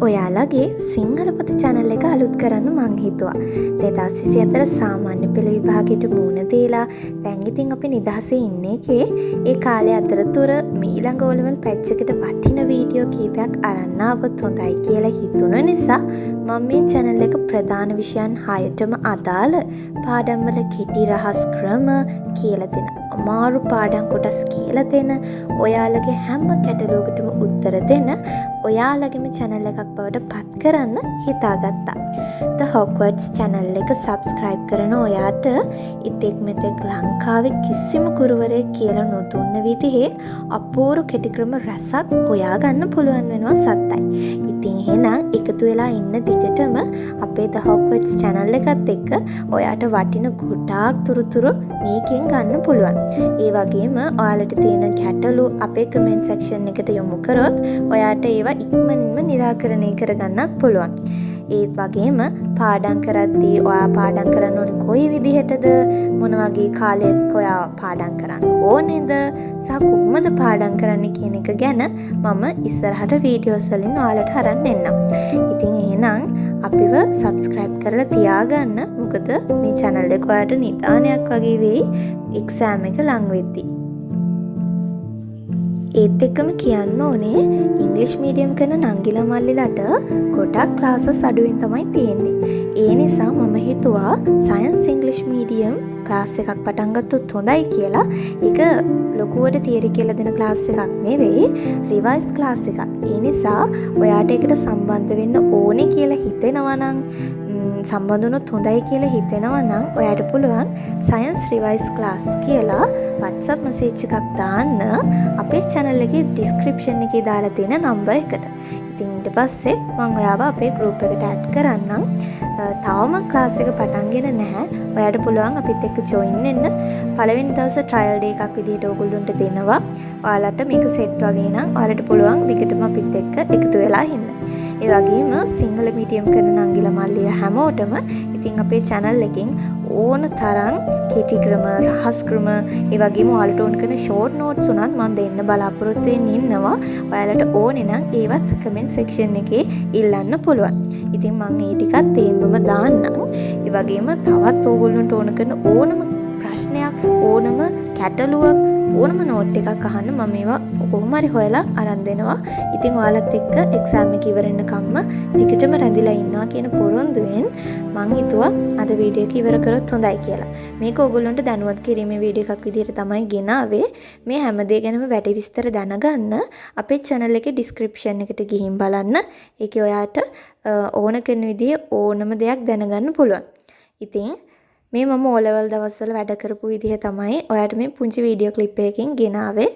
ඔයාලගේ සිංහල පොත චැනල් එක අලුත් කරන්න මං හිතුවා. 2024 සාමාන්‍ය පෙළ විභාගයට මුහුණ දීලා දැන් ඉතින් අපි නිදහසේ ඉන්න එකේ ඒ කාලය අතරතුර මීළඟ ඕ ලෙවල් බැච් එකට වටින වීඩියෝ කීපයක් අරන් ආවොත් හොඳයි කියලා හිතුණ නිසා මම මේ චැනල් එක ප්‍රධාන විෂයන් 6ටම අදාළ පාඩම් වල කෙටි රහස් ක්‍රම කියලා දෙන, අමාරු පාඩම් කොටස් කියලා දෙන, ඔයාලගේ හැම ගැටලුවකටම උත්තර දෙන ඔයාලගේම චැනල් එකක් බවට පත් කරන්න හිතාගත්තා. The Hogwarts channel එක සබ්ස්ක්‍රයිබ් කරන ඔයාට ඉතෙක් මෙතෙක් ලංකාවේ කිසිම ගුරුවරයෙක් කියලා නොදුන්න විදිහේ අපූර්ව කෙටි ක්‍රම රැසක් හොයාගන්න පුළුවන් වෙනවා සත්තයි. ඉතින් එහෙනම් එකතු වෙලා ඉන්න දිගටම අපේ The Hogwarts channel එකත් එක්ක ඔයාට වටින ගොඩාක් තොරතුරු මේකෙන් ගන්න පුළුවන්. ඒ වගේම ඔයාලට තියෙන ගැටලු අපේ කමෙන්ට් සෙක්ෂන් එකට යොමු කරොත් ඔයාට ඒවා ඉක්මනින්ම නිරාකරණය කරගන්නත් පුළුවන්. ඒත් වගේම පාඩම් කරද්දී ඔයා පාඩම් කරන්න ඕනේ කොයි විදිහටද, මොන වගේ කාලයක ඔයා පාඩම් කරන්න ඕනේද, සහ කොහොමද පාඩම් කරන්නේ කියන එක ගැන මම ඉස්සරහට වීඩියෝස් වලින් ඔයාලට අරන් එන්නම්. ඉතින් එහෙනම් අපිව සබ්ස්ක්‍රයිබ් කරලා තියාගන්න. මොකද මේ චැනල් එක ඔයාලට නිදානයක් වගේ වෙයි එක්සෑම් එක ලං වෙද්දී. ඒත් එක්කම කියන්න ඕනේ ඉංග්‍රීසි මීඩියම් කරන නංගිලා මල්ලිලාට ගොඩක් ක්ලාසස් අඩුවෙන් තමයි තියෙන්නේ. ඒ නිසා මම හිතුවා සයන්ස් ඉංග්‍රීසි මීඩියම් ක්ලාස් එකක් පටන් ගත්තොත් හොඳයි කියලා. ඒක ලොකුවට තියරි කියලා දෙන ක්ලාස් එකක් නෙවෙයි, රිවයිස් ක්ලාස් එකක්. ඒ නිසා ඔයාට ඒකට සම්බන්ධ වෙන්න ඕනේ කියලා හිතෙනවා නම්, සම්බන්ධ වුණොත් හොඳයි කියලා හිතෙනවා නම් ඔයාට පුළුවන් සයන්ස් රිවයිස් ක්ලාස් කියලා WhatsApp message එකක් දාන්න අපේ channel එකේ ඩිස්ක්‍රිප්ෂන් එකේ දාලා තියෙන නම්බර් එකට. ඉතින් ඊට පස්සේ මං ඔයාව අපේ ගෲප් එකට ඇඩ් කරන්නම්. තවම ක්ලාස් එක පටන්ගෙන නැහැ. ඔයාට පුළුවන් අපිත් එක්ක ජොයින් වෙන්න. පළවෙනි දවසේ ට්‍රයල් ඩේ එකක් විදිහට ඕගොල්ලන්ට දෙනවා. ඔයාලට මේක සෙට් වගේ නම් ඔයාලට පුළුවන් දිගටම අපිත් එක්ක එකතු වෙලා ඉන්න. ඒ වගේම සිංහල මීඩියම් කරන නංගිලා මල්ලිලා හැමෝටම ඉතින් අපේ channel එකෙන් ඕන තරම් කෙටි ක්‍රම, රහස් ක්‍රම, ඒ වගේම ඔයාලට ඕන කරන ෂෝට් නෝට්ස් උනත් මම දෙන්න බලාපොරොත්තු වෙන්න ඉන්නවා. ඔයාලට ඕනේ නම් ඒවත් කමෙන්ට් සෙක්ෂන් එකේ ඉල්ලන්න පුළුවන්. ඉතින් මං ඒ ටිකත් තේම්බම දාන්නම්. ඒ වගේම තවත් ඕගොල්ලන්ට ඕන කරන ඕනම ප්‍රශ්නයක්, ඕනම ගැටලුවක්, ඕනම නෝට් එකක් අහන්න මම ඒවා කොහොම හරි හොයලා අරන් දෙනවා. ඉතින් ඔයාලත් එක්ක එක්සෑම් එක ඉවර වෙනකම්ම දිගටම රැඳිලා ඉන්නවා කියන පොරොන්දුවෙන් මං හිතුවා අද වීඩියෝ එක ඉවර කරොත් හොඳයි කියලා. මේක ඕගොල්ලන්ට දැනුවත් කිරීමේ වීඩියෝ එකක් විදිහට තමයි ගෙනාවේ. මේ හැම දේ ගැනම වැඩි විස්තර දැනගන්න අපේ චැනල් එකේ ඩිස්ක්‍රිප්ෂන් එකට ගිහින් බලන්න. ඒකේ ඔයාට ඕන කරන විදිහේ ඕනම දෙයක් දැනගන්න පුළුවන්. ඉතින් මේ මම ඕ ලෙවල් දවස්වල වැඩ කරපු විදිහ තමයි ඔයාට මේ පුංචි වීඩියෝ ක්ලිප් එකකින් ගෙනාවේ.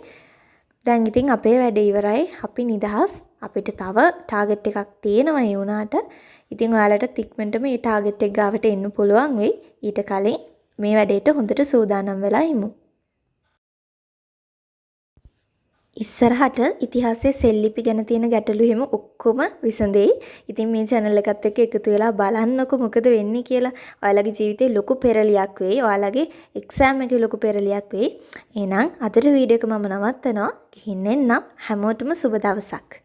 දැන් ඉතින් අපේ වැඩ ඉවරයි. අපි නිදහස්. අපිට තව ටාගට් එකක් තියෙනවා ඒ වුණාට. ඉතින් ඔයාලටත් ඉක්මනටම මේ ටාගට් එක ගාවට එන්න පුළුවන් වෙයි. ඊට කලින් මේ වැඩේට හොඳට සූදානම් වෙලා ඉමු. ඉස්සරහට ඉතිහාසයේ සෙල්ලිපි ගැන තියෙන ගැටලු එහෙම ඔක්කොම විසඳෙයි. ඉතින් මේ චැනල් එකත් එක්ක එකතු වෙලා බලන්නකො මොකද වෙන්නේ කියලා. ඔයාලගේ ජීවිතේ ලොකු පෙරලියක් වෙයි. ඔයාලගේ එක්සෑම් එකේ ලොකු පෙරලියක් වෙයි. එහෙනම් අදට වීඩියෝ එක මම නවත්තනවා. ගිහින් එන්නම්. හැමෝටම සුබ දවසක්.